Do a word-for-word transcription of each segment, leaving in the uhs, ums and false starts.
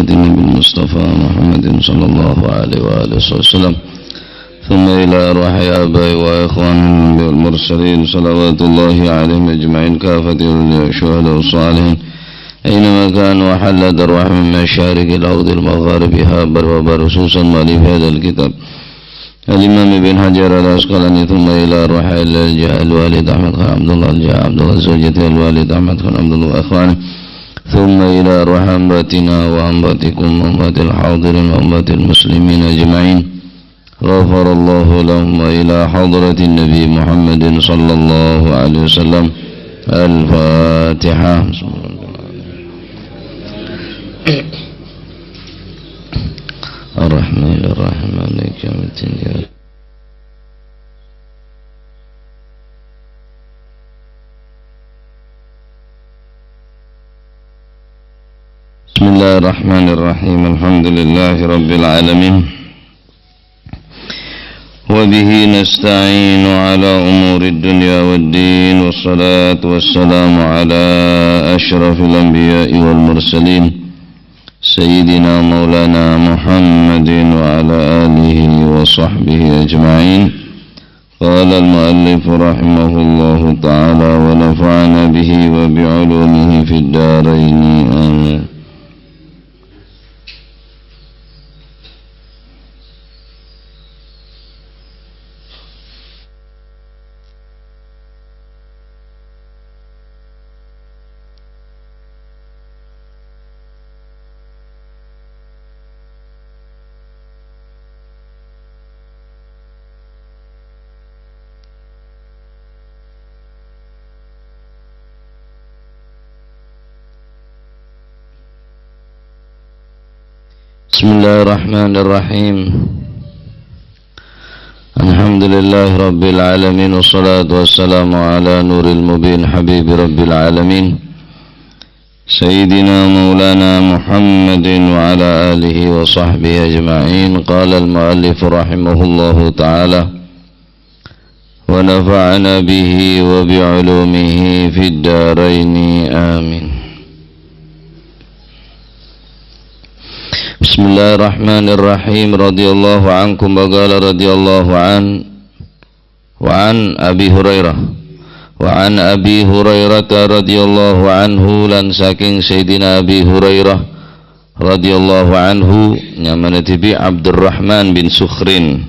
النبي المصطفى محمد صلى الله عليه وآله وسلم، ثم إلى أرواح آبائي وإخواني الأنبياء والمرسلين، صلوات الله عليهم أجمعين، كافة الأولياء والشهداء والصالحين، أينما كانوا وحلت أرواحهم من مشارق الأرض المغاربها بر وبر، خصوصا مؤلف هذا الكتاب، الإمام ابن حجر العسقلاني، ثم إلى أرواح الج-، الوالد أحمد خان عبد الله، الج-، عبد الله، زوجته الوالد أحمد خان عبد الله وإخوانه، ثم إلى أرواح أنباتنا وأنباتكم وأنبات الحاضرين وأنبات المسلمين أجمعين، غفر الله لهم، وإلى حضرة النبي محمد صلى الله عليه وسلم. الفاتحة. الرحمن الرحيم. مالك يوم الدين. بسم الله الرحمن الرحيم. الحمد لله رب العالمين. وبه نستعين على أمور الدنيا والدين، والصلاة والسلام على أشرف الأنبياء والمرسلين، سيدنا مولانا محمد وعلى آله وصحبه أجمعين. قال المؤلف رحمه الله تعالى، ونفعنا به وبعلومه في الدارين، آمين. بسم الله الرحمن الرحيم. الحمد لله رب العالمين، والصلاة والسلام على نور المبين حبيب رب العالمين، سيدنا مولانا محمد وعلى آله وصحبه أجمعين. قال المؤلف رحمه الله تعالى، ونفعنا به وبعلومه في الدارين، آمين. بسم الله الرحمن الرحيم. رضي الله عنكم، وقال رضي الله عن، وعن أبي هريرة. وعن أبي هريرة رضي الله عنه, lan saking Sayyidina Abi Hurairah radhiyallahu anhu, nyamana dhibi' Abdurrahman bin Sukhrin.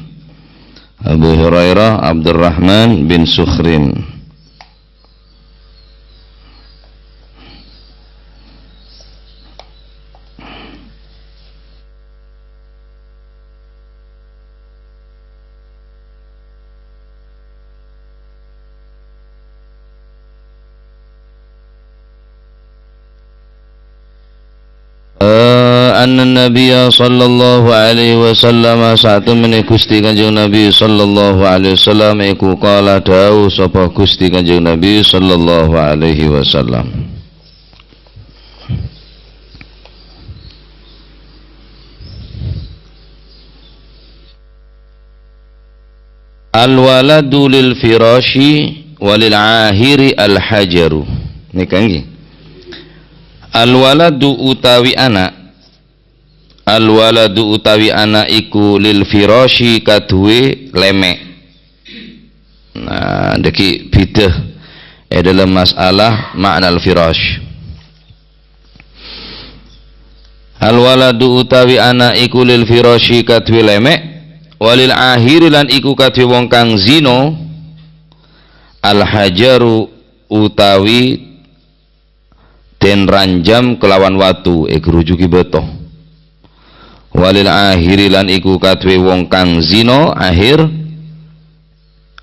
Abu Hurairah, Abdurrahman bin Sukhrin. Eh, anna Nabiyya sallallahu alaihi wasallam, satemene Gusti Kanjeng Nabi sallallahu alaihi wasallam iku qala, dawuh sapa Gusti Kanjeng Nabi sallallahu alaihi wasallam. Al-waladu lil firashi walil ahiri al-hajaru. Nika nggih. Al-waladu utawi ana'. Al-waladu utawi ana' iku lil firashi kaduwe leme'. Nah, dhaggi' bidhâ è dhâlem masalah ma'na al-firash. Al-waladu utawi ana' iku lil firashi kaduwe leme', walil ahiri lan iku kaduwe wong kang zina, al-hajaru utawi den ranjam kelawan watu, egerujugi bato. Walil ahiri lan iku kaduwe wong kang zina, ahir,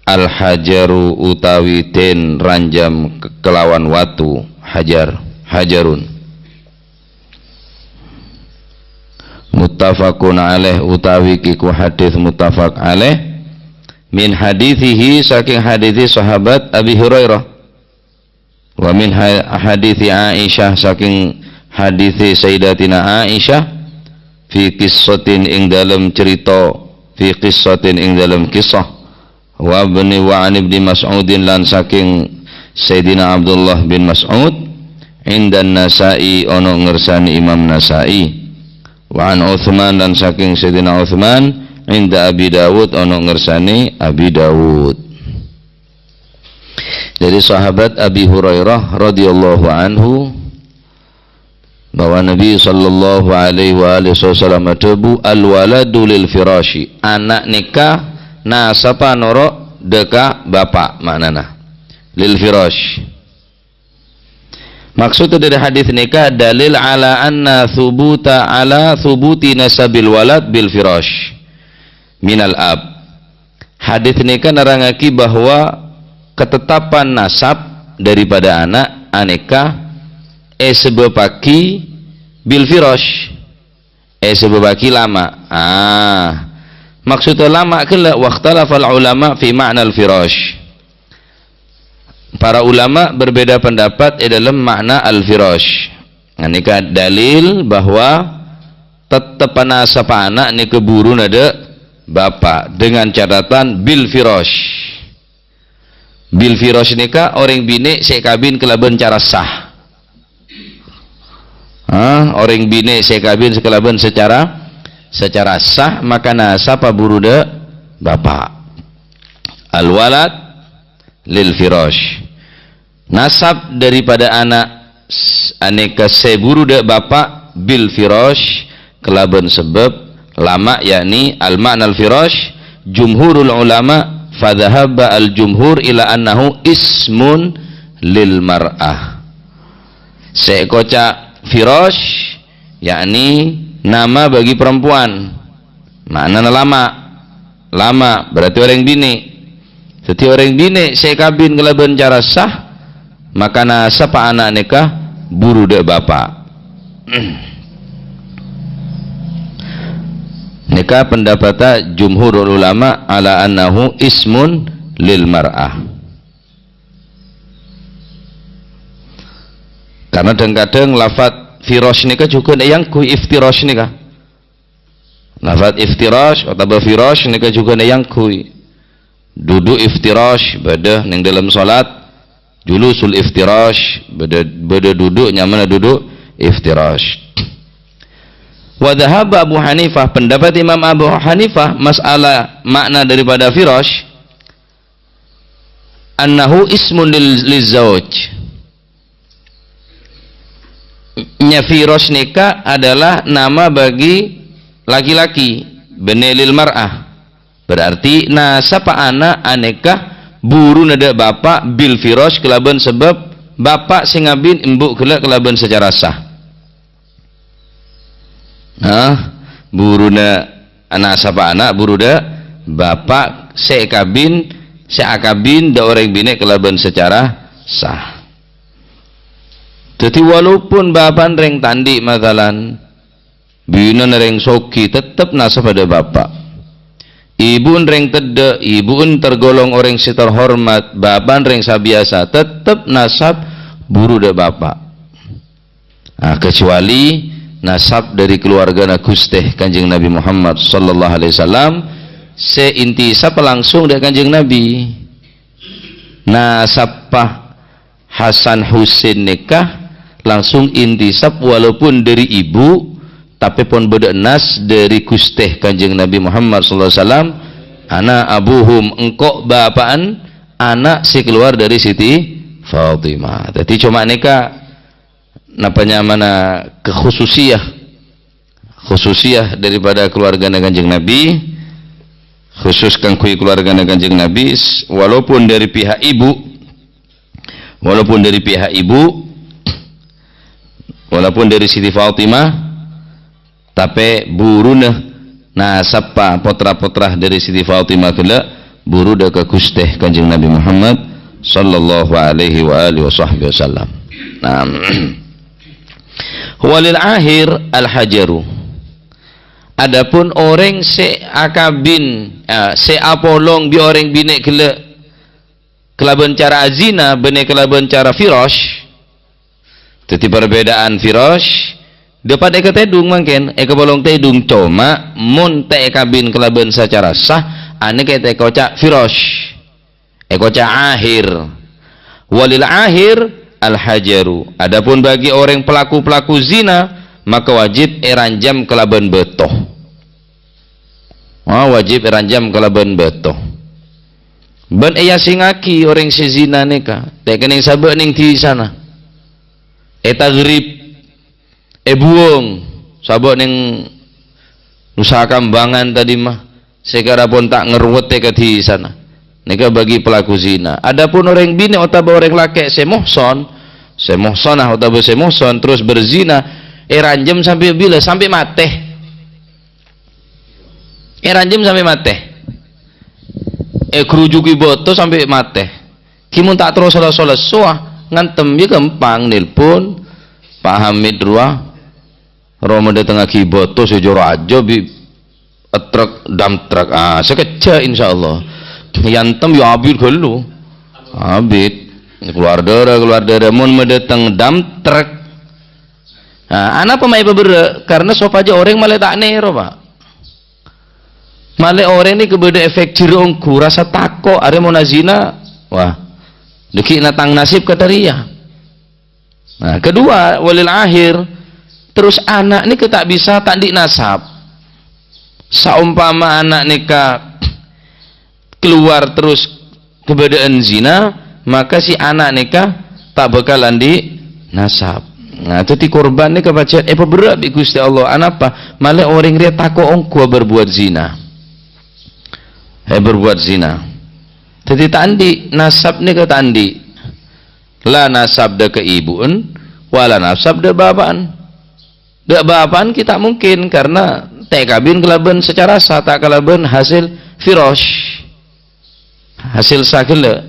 al-hajaru utawi den ranjam ke-, kelawan watu, hajar, hajarun. Muttafaqun alaih utawi kiku hadis muttafaq alaih, min hadisihi saking hadisi sahabat Abi Hurairah. Wa min ha-, hadisi Aisyah saking hadisi Sayyidatina Aisyah, fi qissatin ing dalem cerita, fi qissatin ing dalem kisah. Wa ibni, wa an Ibni Mas'udin lan saking Sayyidina Abdullah bin Mas'ud, indan Nasa'i, ono ngersani Imam Nasa'i. Wa an Utsman, lan saking Sayyidina Utsman, inda Abi Dawud, ana ngersane Abi Dawud. Dari sahabat Abi Hurairah radhiyallahu anhu, bahwa Nabi sallallahu alaihi wa alihi wasallam adhâbu, "Al-waladu lil firashi." Ana' nèka nasabhâ noro' dâ' ka bapa', ma'nana. Lil firash. Maksud dari hadis nèka dalil ala anna thubuta, ala thubuti nasabil walad bil firash minal ab. Hadis nèka nerrangngaghi bahwa ketetapan nasab daripada ana' anèka èsabâbbhâghi bil firash, èsabâbbhâghi lama'. Ah, maksudnya lama' ghellâ', wakhtalafal ulama fi ma'nal firash. Para ulama berbeda pendapat è dâlem makna al-firash. Nah, nèka dalil bahwa tettep nasabhâ ana' nèka buruna dâ' bapa', dengan catatan bil firash. Bil firash nèka orèng binè' sè kabin kalabân cara sah. Ah, orèng binè' sè kabin kalabân secara, secara sah, maka nasabhâ buru dâ' bapa'. Al-walad lil firash. Nasab daripada ana' s-, anèka sè buru dâ' bapa' bil firash, kalabân sabâb lama', yakni al-ma'na al-firash, jumhurul ulama, fadhahaba al-jumhur ila annahu ismun lil mar'ah. Sè èkoca' firash, yakni nama bagi perempuan. Ma'nana lama'. Lama', berarti orèng binè'. Dhâddhi orèng binè' sè kabin kalabân cara sah, maka nasabhâ ana' nèka buru dâ' bapa'. Nèka pendapatta jumhurul ulama ala annahu ismun lil mar'ah. Karena kadhâng-kadhâng lafat firash nèka jhughân èyangghuy iftirash nèka. Lafat iftirash otabâ firash nèka jhughân èyangghuy. Dudu' iftirash bâdâ neng dâlem salat, julusul iftirash bâdâ, bâdâ dudu' nyamana dudu' iftirash. Wa dhahaba Abu Hanifah, pendapat Imam Abu Hanifah, masalah makna daripada firash, annahu ismun lil, lizauj. Nya firash nèka adalah nama bagi laki-laki, bânnè lil mar'ah. Berarti nasabhâ ana' anèka buruna dâ' bapa' bil firash kalabân sabâb bapa' sè ngabin embu' ghellâ' kalabân secara sah. Nah, buruna ana' sapa ana' buru dâ' bapa' sè kabin, sè akabin dâ' orèng binè' kalabân secara sah. Dhâddhi, walaupun bapa'na rèng ta' andi', masalan, binèna rèng soghi, tettep nasabhâ dâ' bapa'. Ibu'na rèng teddhâ', ibu'na tergolong orèng sè terhormat, bapa'na rèng sabiyasa, tettep nasab buru dâ' bapa'. Ah, kecuali nasab dari keluargana Ghustè Kanjeng Nabi Muhammad sallallahu alaihi wasallam, sè intisab langsung dâ' Kanjeng Nabi. Nasabhâ Hasan Husain nèka langsung intisab walaupun dari ibu, tapè pon bâdâ nas dari Ghustè Kanjeng Nabi Muhammad sallallahu alaihi wasallam, "Ana abuhum, engko' bapa'na ana' sè kalowar dari Siti Fatimah." Dhâddhi, coma nèka napa nyamana kekhususiyah, khususiyah daripada keluargana Kanjeng Nabi, khusus kaangghuy keluargana Kanjeng Nabi, s-, walaupun dari pihak ibu, walaupun dari pihak ibu, walaupun dari Siti Fatimah, tapè buruna nasabhâ potra-potra dari Siti Fatimah ghellâ' buru dâ' ka Ghustè Kanjeng Nabi Muhammad sallallahu alaihi wa alihi wasahbihi wasallam. Naam. Walil ahir al-hajaru. Adapun orèng sè akabin, eh, sè apolong bi' orèng binè' ghellâ' kalabân cara azina, bânnè kalabân cara firash. Dhâddhi, perbedaan firash, dâpa' èkatèdung mangkèn, èkapolong tèdung, coma mon ta' èkabin kalabân sacara sah, anèka ta' èkoca' firash. Èkoca' ahir. Walil ahir al-hajaru. Adapun bagi orèng pelaku-pelaku zina, maka wajib èranjam kalabân bâto. Ah, wajib èranjam kalabân bâto. Bân èyasingngaghi orèng sè zina nèka, ta' kennèng sabâ' nèng dhisana. Ètagrib, èbuwâng, sabâ' nèng Nusa Kambangan tadhimma, sè karapon ta' ngarowet è kadhisana. Nèka bagi pelaku zina. Adapun orèng binè' otabâ orèng lakè' sè muhson, sè muhsanah otabâ sè muhson terros berzina, èranjam sampè' bilâ? Sampè' matè. Èranjam sampè' matè. Ègrujugi bâto sampè' matè. Ghi mon ta' terro sala-sala sowa, ngantem, yâ ghâmpang, nelpon Pak Hamid rowa. Rowa madâtengngaghi bâto sè jârâ ajâ bi' truk, dump truck. Ah, sakejjhâ', insyaallah. Yantem yâ abit ghâllu. Abit. Keluar darah, keluar darah. Mon madâteng dump truck. Nah, anapa ma' èpabherrâ'? Karena sopajâ orèng malè ta' nèro, Pak. Malè orèng nèka bâdâ efek jhârâ ongghu, rasa tako', arè mon azina, wah, dâggi'na tang nasib kadhâriyâ. Nah, kedua, walil akhir, terros ana' nèka ta' bisa ta' andi' nasab. Saompama ana' nèka kalowar terros kabâdâ'ân zina, maka si ana' nèka ta' bhâkal andi' nasab. Nah, dhâddhi korban nèka pajhât èpabherrâ' bi' Ghustè Allah. Anapa? Malè orèng rèya tako' ongghu aberbuat zina. Aberbuat zina. Dhâddhi ta' andi', nasab nèka ta' andi'. La nasab dâ' ka ibu'en, wala nasab dâ' bapa'en. Dâ' bapa'en ghi' ta' mungkin, karena ta' èkabin kalabân secara sah, ta' kalabân hasil firash. Hasil sah ghellâ',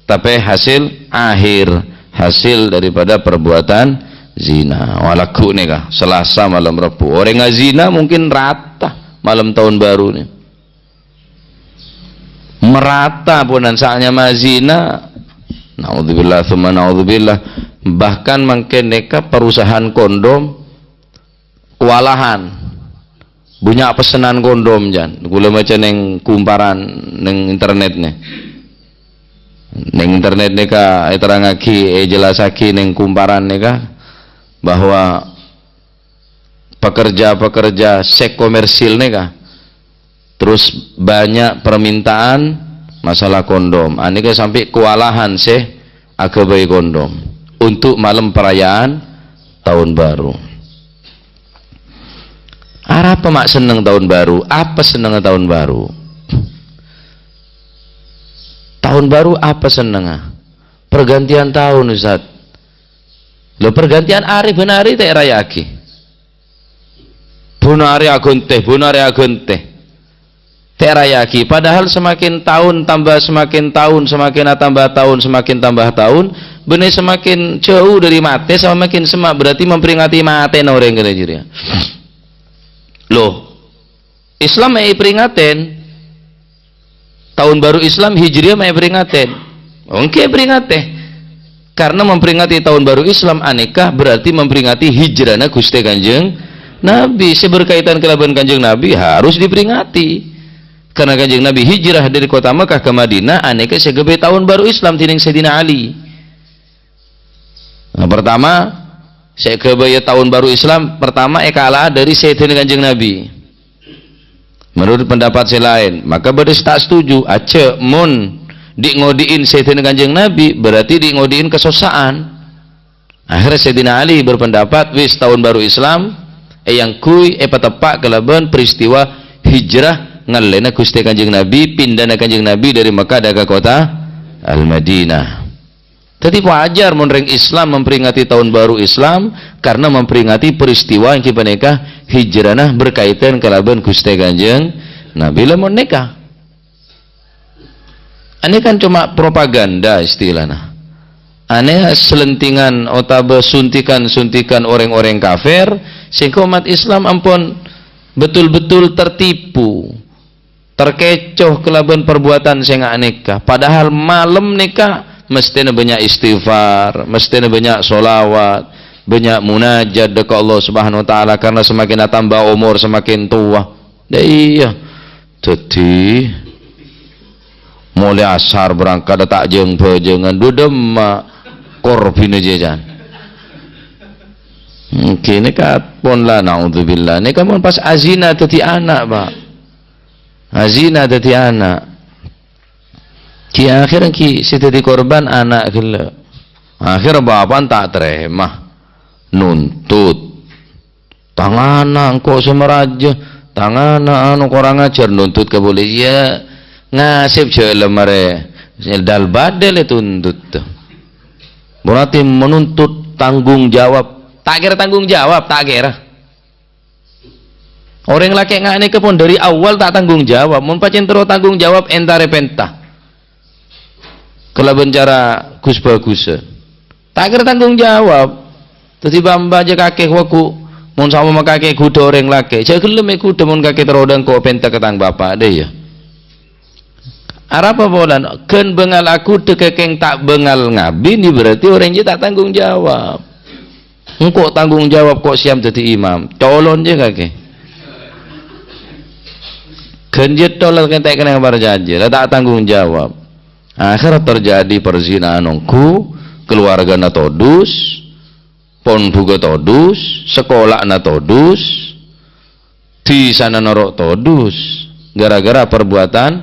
tapè hasil akhir, hasil daripada perbuatan zina. Wah, lagghu' nèka, Selasa malem Rebbhu. Orèng azina mungkin rata malem taon baru nè. Merata ponan saatnya mazina. Naudzubillah, tsumma naudzubillah. Bahkan mangkèn nèka perusahaan kondom kewalahan. Bânnya' pesenan kondom, jân. Kaulâ maca neng kumparan, neng internet nè. Neng internet nèka èterrangaghi, èjellassaghi neng kumparan nèka bahwa pekerja-pekerja seks komersil nèka terros bânnya' permintaan masalah kondom. Anèka sampè' kewalahan sè aghâbây kondom untuk malem perayaan taon baru. Arapa ma' senneng taon baru? Apa sennengnga taon baru? Taon baru apa sennengnga? Pergantian tahun, Ustaz. Lho, pergantian arè bân arè ta' èraya'aghi. Bân arè aghântè, bân arè aghântè. Ta' èraya'aghi. Padahal semakin tahun tambah semakin tahun, semakin atambah tahun, semakin tambah tahun, bânnè semakin jhâu dâri matè, semakin semma', berarti memperingati matèna orèng ghânèka jârèya. Lho, Islam ma' èperingatè, taon baru Islam Hijriah ma' èperingatè. Èngghi èperingatè. Karena memperingati taon baru Islam anèka berarti memperingati hijrana Ghustè Kanjeng Nabi. Sè berkaitan kalabân Kanjeng Nabi harus diperingati. Karena Kanjeng Nabi hijrah dâri kota Mekah ka Madinah anèka sè aghâbây taon baru Islam dhinèng Sayyidina Ali. Nah, pertama, sè aghâbâyâ taon baru Islam, pertama èkala'a dâri sèdhâna Kanjeng Nabi. Menurut pendapat sè laèn, maka bâdâ sè ta' setuju. Ajjhâ' mon di'-ngodi'in sèdhâna Kanjeng Nabi, berarti di'-ngodi'in kasossa'an. Akhirnya Sayyidina Ali berpendapat, wis, taon baru Islam èangghuy èpateppa' kalabân peristiwa hijrah ngallèna Ghustè Kanjeng Nabi, pindhâna Kanjeng Nabi dâri Mekah dâ' ka kota Al-Madinah. Dhâddhi, wajar mon rèng Islam memperingati taon baru Islam karena memperingati peristiwa èngghi panèka hijrana berkaitan kalabân Ghustè Kanjeng Nabi. Lamon nèka, anè kan coma propaganda istilahna. Anè selentingan otabâ suntikan-suntikan orèng-orèng kafir, sehingga umat Islam ampon betul-betul tertipu. Terkecoh kalabân perbuatan sè nga' nèka. Padahal malem nèka mestèna bânnya' istighfar, mestèna bânnya' sholawat, bânnya' munajat dâ' ka Allah Subhanahu wa Ta'ala, karena semakin atamba omor, semakin towa. Dâ' iyâ. Dhâddhi, molaè asar berangkat ta' jâng-bhâjângan, dhu dâmma korbhina jhâjân. Ènggi nèka pon la, naudzubillah. Nèka mon pas azina dhâddhi ana', Pak. Azina dhâddhi ana'. Ghi akhèr ghi sè dhâddhi korban ana' ghellâ'. Akhèr bapa'na ta' tarèma. Nuntut. "Tang ana' engko' sè marajâ, tang ana' anu korang ajhâr," nuntut ka polisi. Yâ, ngasèp jhâ' la marè dal-badal ètuntut. Berarti menuntut tanggung jawab. Ta' kèra tanggung jawab, ta' kèra. Orèng lakè' nga' nèka pon dhâri awal ta' tanggung jawab. Mon pajhât terro tanggung jawab, èntarè pènta. Kalabân cara ghus-bhâghusân. Ta' kèra tanggung jawab. Dhâddhi bâ'-embâ' jhâ' kakè wagu, mon saompama kakè ghudhâ orèng lakè', jhâ' ghellem èghudhâ mon kakè terro dhângko' pènta ka tang bapa', dhâ iyâ. Arapa polana? Ghân bângal aghudhâ kakè ta' bângal ngabin, yâ berarti orèng jiyâ ta' tanggung jawab. Engko' tanggung jawab ko' sèyam dhâddhi imam. Colon jiyâ kakè. Ghân jiyâ tolak kènta' kennèng parcajâ, la ta' tanggung jawab. Akhèr terjadi perzinahan ongghu, keluargana todus, pon bhughâ todus, sekolana todus, dhisana noro' todus, gara-gara perbuatan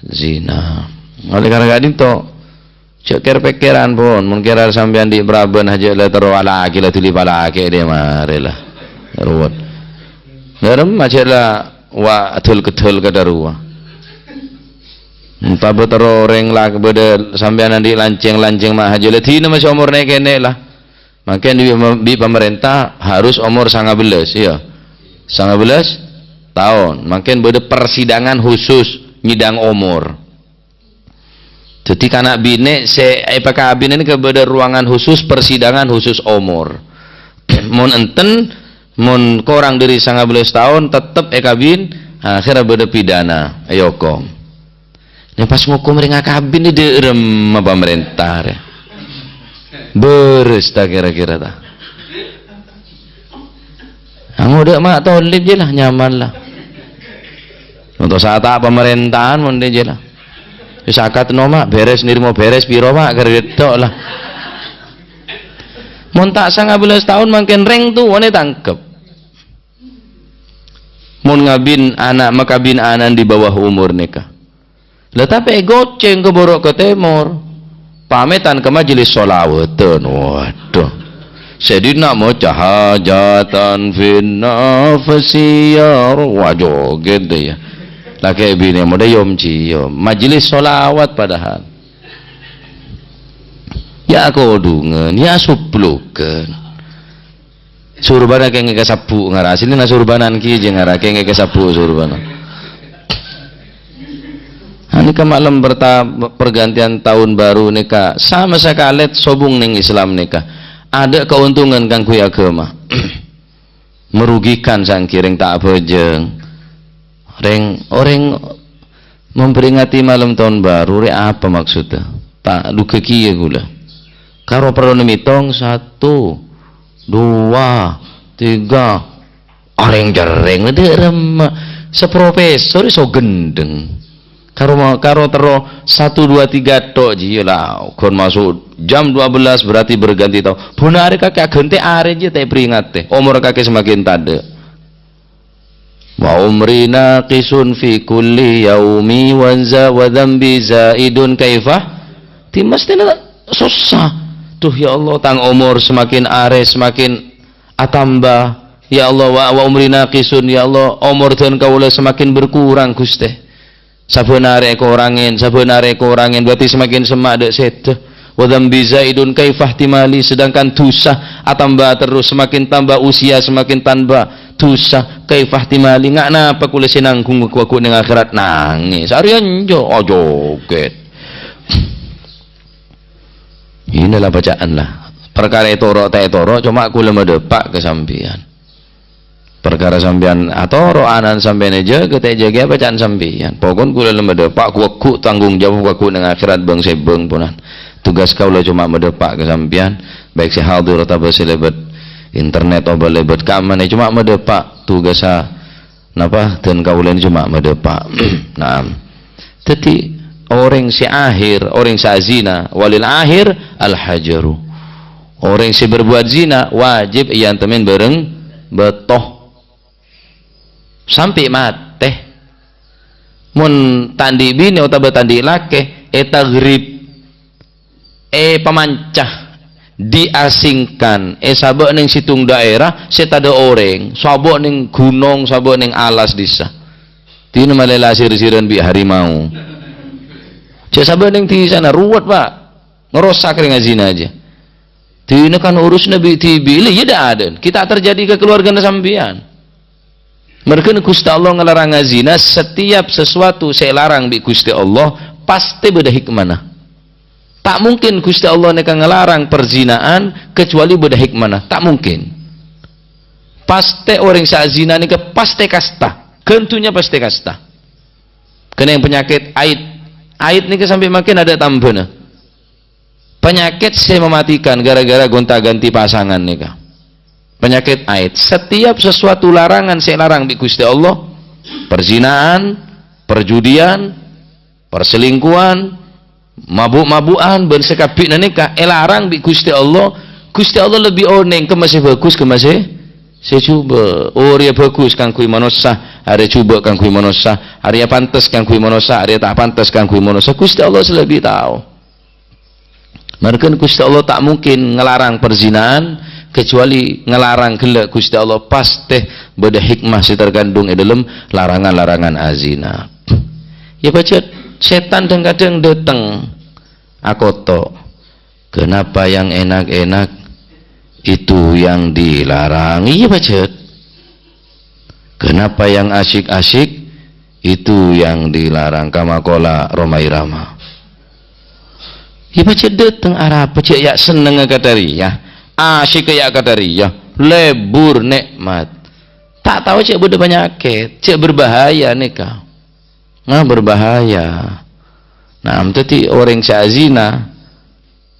zina. Oleh karena ka'dinto, jhâ' kèr-pèkkèran pon, mon kèra sampèyan dhi' paraban hajâ la terro alakè la dhuli palakè dhâ marè la. Ruwet. Ngarem ajhâ' la wa' adhul-kedhul kadhâruwa. Entaba terro orèng lak-, bâdâ sampèyan andi' lancèng-lancèng ma' hajâ la dhina masih omorna kènè' la. Mangkèn bi', bi' pamarènta harus omor sanga bellâs, iyâ. Sanga bellâs taon. Mangkèn bâdâ persidangan khusus nyidang omor. Dhâddhi kana' binè' sè èpakabin nèka bâdâ ruangan khusus, persidangan khusus omor. Mon enten, mon korang dhâri sanga bellâs taon, tettep èkabin, akhèrra bâdâ pidana, èokom. Nè pas ngokom rèng akabin nè dhâ' remma pamarènta rè. Bârâs ta' kèra-kèra ta'? Angodâ' ma' tolib jiyâ la, nyaman la. Untuk saat pamarèntaan mon dhâ' jiyâ la. Wis akad no ma', bèrès nèrèma bèrès piro ma', ghâr ghetto' la. Mon ta' sanga bellâs taon mangkèn rèng towana tangkep. Mon ngabin ana', makabin ana' di bawah umur nèka. La tapè ègocèng ka bârâ' ka tèmor. Pamètan ka majelis sholawatan. Waduh. Sè dinna' maca hajatan fin nafsiyar. Wah, jogèt deh ya. Lakè binè modâ yom-ciyom. Majelis sholawat padahal. Ya akodhungân, ya asublughân. Surbana kèngèng kasabbu' ngara. Asli na surbanan kèya jiyâ ngara kèngèng kasabbu' surbana. Nah, nèka malem perta-, pergantian tahun baru nèka sama sakalè sobung nèng Islam nèka. Adâ' kaontongan kaangghuy aghâma. Merugikan sangkèrèng ta' abhâjâng. Rèng, orèng memperingati malam tahun baru rè apa maksudnya? Ta' duga kèya ghulâ. Karo parlona mètong, satu, dua, tiga. Orèng cerrèng, dhâ' remma. Saprofesor iso ghendheng. Karo ma-, karo terro satu, dua, tiga tok jiyâ la. Ghun maso' jam dua belas berarti berganti tahun. Bun arè kakè aghântè arè jiyâ ta' èperingatè. Omor kakè semakin tadâ'. Wa umri naqisun fi kulli yaumi wa za-, wa dzambi zaidun kaifa? Di mestèna sossa. Duh, ya Allah, tang omor semakin arè semakin atamba. Ya Allah, wa, wa umri naqisun, ya Allah, omor dân kaulâ semakin berkurang, Ghustè. Sabbhân arè èkorangè, sabbhân arè èkorangè, berarti semakin semma' dâ' sèdhâ. Wa dzambi zaidun kaifa ihtimali, sedangkan dhusa atamba terros, semakin tamba usia, semakin tamba dhusa. Kaifa ihtimali, nga' napa kaulâ sè nangghung wâghu nèng akhèrat? Nangès. Arèya enjâ', ajogèt. Inilah bacaan lah. Parkara ètoro' ta' ètoro', coma kaulâ madâpa' ka sampèyan. Parkara sampèyan atoro', ana'na sampèyan èjâgâ, ta' èjâgâ bacaan sampèyan. Pokon kaulâ la madâpa', ghu-, ghu-, tanggung jawab ghu-, ghu-, nèng akhèrat bâng-sèbâng ponan. Tugas kaulâ coma madâpa' ka sampèyan, baik sè hadir otabâ sè lèbât internet otabâ lèbât kamma, coma madâpa'. Tugassa napa, dân kaulâ nè coma madâpa'. Naam. Dhâddhi, orèng sè akhèr, orèng sè azina, walil akhir al-hajaru. Orèng sè berbuat zina wajib èantemen bhâreng bâto sampè' matè. Mon ta' andi' binè otabâ ta' andi' lakè, ètagrib, èpamanca, diasingkan, èsabâ' neng sèttong daerah sè tadâ' orèng, sabâ' neng ghunong, sabâ' neng alas dhisa. Dinah malè la sir-siran bi' harimau. Jhâ' sabâ' neng dhisana, ruwet, Pak. Ngerosak rèng azina jiyâ. Dinah kan urusna bi' dhibi', lè, iyâ dâ' adâ'na. Ghi' ta' terjadi ka kaluwargana sampèyan. Merghâna Ghustè Allah ngalarang azina, setiap sesuatu sè èlarang bi' Ghustè Allah, pastè bâdâ hikmana. Ta' mungkin Ghustè Allah nèka ngalarang perzinaan kecuali bâdâ hikmana. Ta' mungkin. Pastè orèng sè azina nèka pastè kasta. Ghândhunya pastè kasta. Kennèng panyakèt aid. Aid nèka sampè' mangkèn adâ' tambhâna. Panyakèt sè mematikan gara-gara gonta-ganti pasangan nèka. Panyakèt aid. Setiap sesuatu larangan sè èlarang bi' Ghustè Allah, perzinaan, perjudian, perselingkuhan, mabu'-mabu'an, bân sakabbhina nèka èlarang bi' Ghustè Allah. Ghustè Allah lebbi onèng kemma sè bhâghus, kemma sè, sè jhubâ'. Oh, arèya bhâghus kaangghuy manossa, arèya jhubâ' kaangghuy manossa, arèya pantes kaangghuy manossa, arèya ta' pantes kaangghuy manossa. Ghustè Allah sè lebbi tao. Marghâna Ghustè Allah ta' mungkin ngalarang perzinaan, kecuali ngalarang ghellâ' Ghustè Allah, pastè bâdâ hikmah sè terkandung è dâlem larangan-larangan azina. Iyâ, pajhât sètan dhâng-kadhâng dâteng akoto', "Kenapa yang enak-enak itu yang dilarang?" Iyâ, pajhât. "Kenapa yang asyik-asyik itu yang dilarang?" Kama qala Rhoma Irama. Iyâ, pajhât dâteng arapa, jhâ' yâ' sennengnga ka dâriyâ, asyikka yâ' ka dâriyâ, lebur, nè'mat. Ta' tao jhâ' bâdâ panyakèt, jhâ' berbahaya nèka. Nah, berbahaya. Nah, dhâddhi orèng sè azina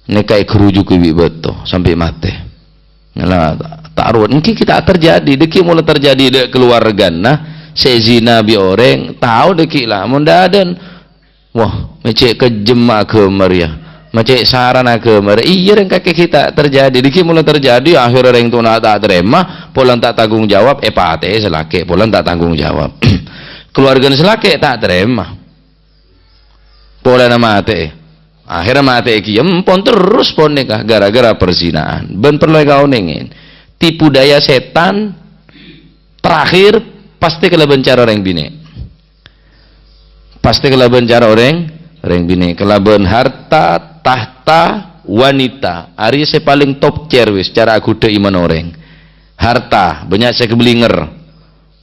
nèka ègherujugi bi' bâto sampè' matè. Ngala, ta' rowa, èngghi ghi' ta' terjadi, dhâggi' mola terjadi dâ' kaluwargana sè zina bi' orèng, tao dhâggi' la, mon dâdân, wah, ma' cè' kejjemma aghâma rèya, ma' cè' sarana aghâma rèya, iyâ rèng kakè ghi' ta' terjadi, dhâggi' mola terjadi, akhèrra rèng towana ta' tarèma, polana ta' tanggung jawab, èpatè'è sè lakè', polana ta' tanggung jawab. Kaluwargana sè lakè' ta' tarèma. Polana matè'è. Akhèrra matè'è kèya, empon terros pon nèka, gara-gara perzinaan. Bân parlo èkaonèngè. Tipu daya sètan terakhir pastè kalabân cara orèng binè'. Pastè kalabân cara orèng, orèng binè'. Kalabân harta, tahta, wanita. Arèya sè palèng top tier wis, cara aghudhâ iman orèng. Harta, bânnya' sè kabellinger.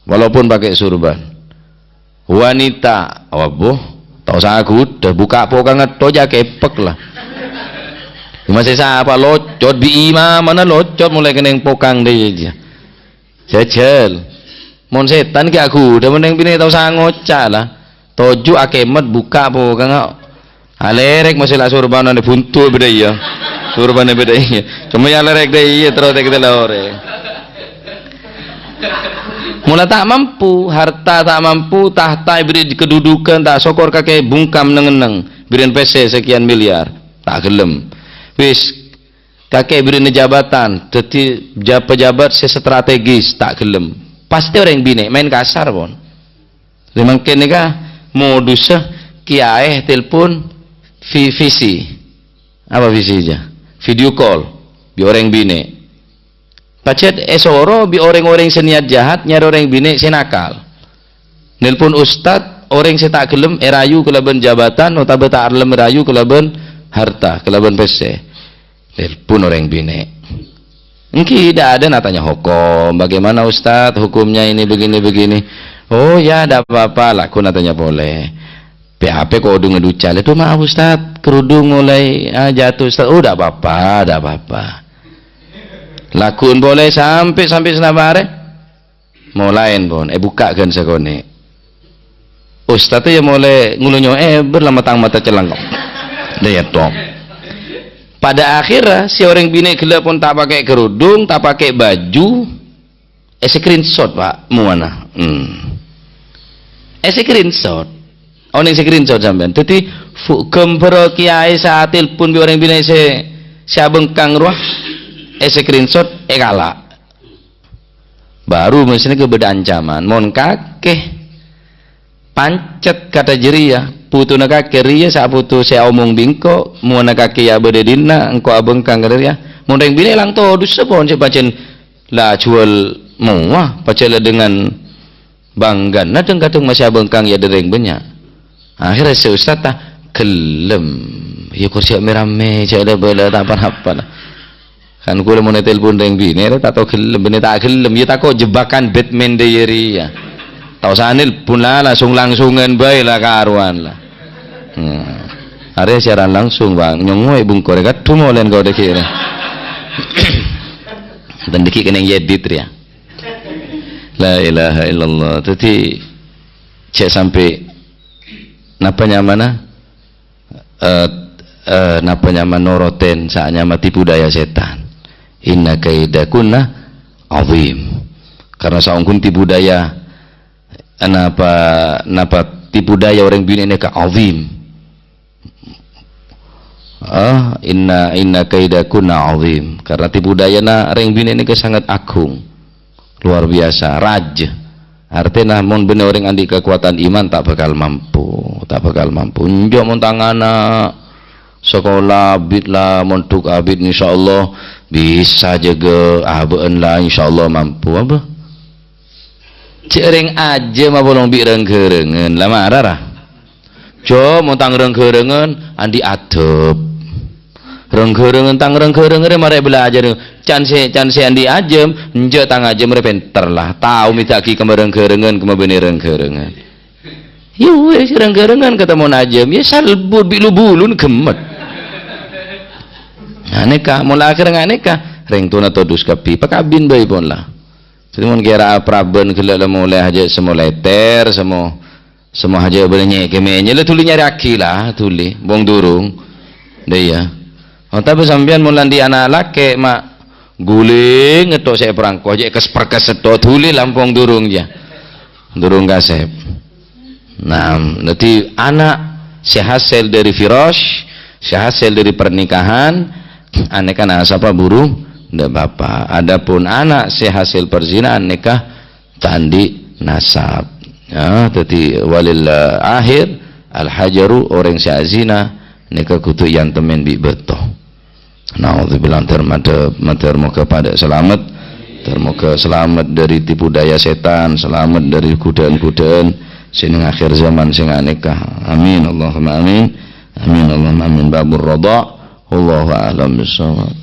Walaupun pakai surban. Wanita, abbhu, ta' osa aghudhâ, bukka' pokangnga tho jhâ' kèpèk la. Masè sapa locot, bi' imamana locot molaè kennèng pokang dâ' iyâ. Jhâjhâl. Mon sètan ghi' aghudhâ, mon orèng binè' ta' osa ngoca' la. Toju' akèmet, bukka' pokangnga. Alèrèk masè la sorbana buntu bâdâ iyâ. Sorbana bâdâ iyâ. Coma ya alèrèk dâ' iyâ terro tèkèdâ la orèng. Mola ta' mampu, harta ta' mampu, tahta èbèrri' kedudukan, ta' sokor kakè bungkam neng-enneng, bèrri'ân pèssè sekian miliar, ta' ghellem. Wis, kakè bèrri'na jabatan, dhâddhi ja-, pejabat sè strategis, ta' ghellem. Pastè orèng binè' maèn kasar, pon. Rè mangkèn nèka modussa kèyaè telpon vi-, visi. Apa visi jâ? Video call bi' orèng binè'. Pajhât èsoro bi' orèng-orèng sè niyat jahat nyarè orèng binè' sè nakal. Nelpon ustad, orèng sè ta' ghellem èrayu kalabân jabatan otabâ ta' ghellem èrayu kalabân harta, kalabân pèssè. Nelpon orèng binè'. Èngghi, dâ'-adâ'na atanya hokom. "Bagaimana, Ustaz, hukumnya ini begini-begini?" "Oh, ya, dâ' apa-apa." Lagghu' atanya polè. Pè-apè kodhu ngaduca. "Aduh, maaf, Ustaz. Kerudung mulai, ah, jatuh, Ustaz." "Oh, dâ' apa-apa, dâ' apa-apa." Lagghu'en polè sampè', sampè' sanabârâ. Molaèn, pon, èbukka' ghân sakonè'. Ustad yâ molè ngolonyo'è, bâr la matang mata celleng. Dâ' iyâ, to. Pada akhirra, sè orèng binè' ghellâ' pon ta' pakè kerudung, ta' pakè baju, è-screenshot, Pak, mowana. Hmm. È-screenshot. Onèng screenshot sampèyan. Dhâddhi, fu-, ghâmbhârrâ kèyaè sè atelpon bi' orèng binè' sè, sè abhângkang rowa. è-screenshot, èkala'. Baru mestèna bâdâ ancaman. Mon kakè pancet kata jârèya, putuna kakè rèya saputu sè aomong bi' engko', mowana kakè ya bâdâ è dinna', engko' abhângkang ka rèya. Mon rèng binè' lang todus pon sè pancèn la juwâl mowa, pajhâlâ dengan bânggana dhâng-kadhâng masè abhângkang ya dâri rèng bânnya'. Akhèrra sè ustad ta' ghellem. Ya, kor jhâ' mè-rammè, jhâ' la bâlâ ta' pa-napa la. Kan kaulâ mon ètelpon rèng binè' rè ta' tao ghellem, binè' ta' ghellem, ya tako' jebakan Batman dâ' iyâ rèya. Ta' osa nelpon la, langsung-langsungan bhâi la karowan la. Hmm. Arèya siaran langsung, Bang. Nyongngoè bungkorè kadhu molèn kok dâgghi' rè. Bân dâgghi' kennèng èdit rèya. La ilaha illallah. Dâddhi, jhâ' sampè' napa nyamana? Eh, eh, napa nyama noroten, sa nyama tipu daya sètan. Inna kaidakunna azim. Karena saongghuna tipu daya, napa, napa tipu daya orèng binè' nèka azim. Ah, inna, inna kaidakunna azim. Karena tipu dayana rèng binè' nèka sangat agung. Luar biasa, raj. Artèna mon bânnè orèng andi' kakowadhân iman ta' bhâkal mampu, ta' bhâkal mampu. Enjâ' mon tang ana' sakola abit la, mondhuk abit, insyaallah bisa jâgâ abâ'na la, insyaallah mampu. Apa? Jhâ' rèng ajâm apolong bi' rèng-ghârângan, la mara ra? Jo, mon tang rèng-ghârângan andi' adhâb. Rèng-ghârângan, tang rèng-ghârângan rè marè bâlâjâr. Can sè, can sè andi' ajâm, enjâ' tang ajâm rè pènter la. Tao mèdâ'aghi ka rèng-ghârângan, ka bânnè rèng-ghârângan. Ya wis, rèng-ghârângan katemmo ajâm, ya salbut bi' lu-bulun ghemmet. Nga' nèka, mon la akhèr nga' nèka, rèng towana todus kabbhi, pakabin bhâi pon la. Dâddhi mon kèra aprabân ghellâ' la molè ajâ' sè molèter, sè mo-, Sè mo hajâ bâdâ nyè-, kèmè nyè la dhuli nyarèyaghi la, dhuli, bhung durung. Dâ' iyâ. Oh, tapè sampèyan mon la andi' ana' lakè', ma' ghulèng ètto' sè èparangko, jhâ' kès-perkès ètto' dhuli la bhung durung, jâ. Durung kasèp. Nah, dâddhi ana' sè hasèl dâri firash, sè hasèl dâri pernikahan, anèka nasabhâ buru dâ' bapa'. Adapun ana' sè hasèl perzinahan nèka ta' andi' nasab. Ya, dâddhi walil akhir al-hajaru, orèng sè azina nèka kodhu èantemè bi' bâto. Naudzubillah, mator, mator, mator moghâ padâ salamet. Mator moghâ salamet dâri tipu daya sètan, salamet dâri godhâ'ân-godhâ'ân sè neng akhir zaman sè nga' nèka. Amin, Allahumma amin. Amin, Allahumma amin. Babur radha. Wallahu a'lam bishawab.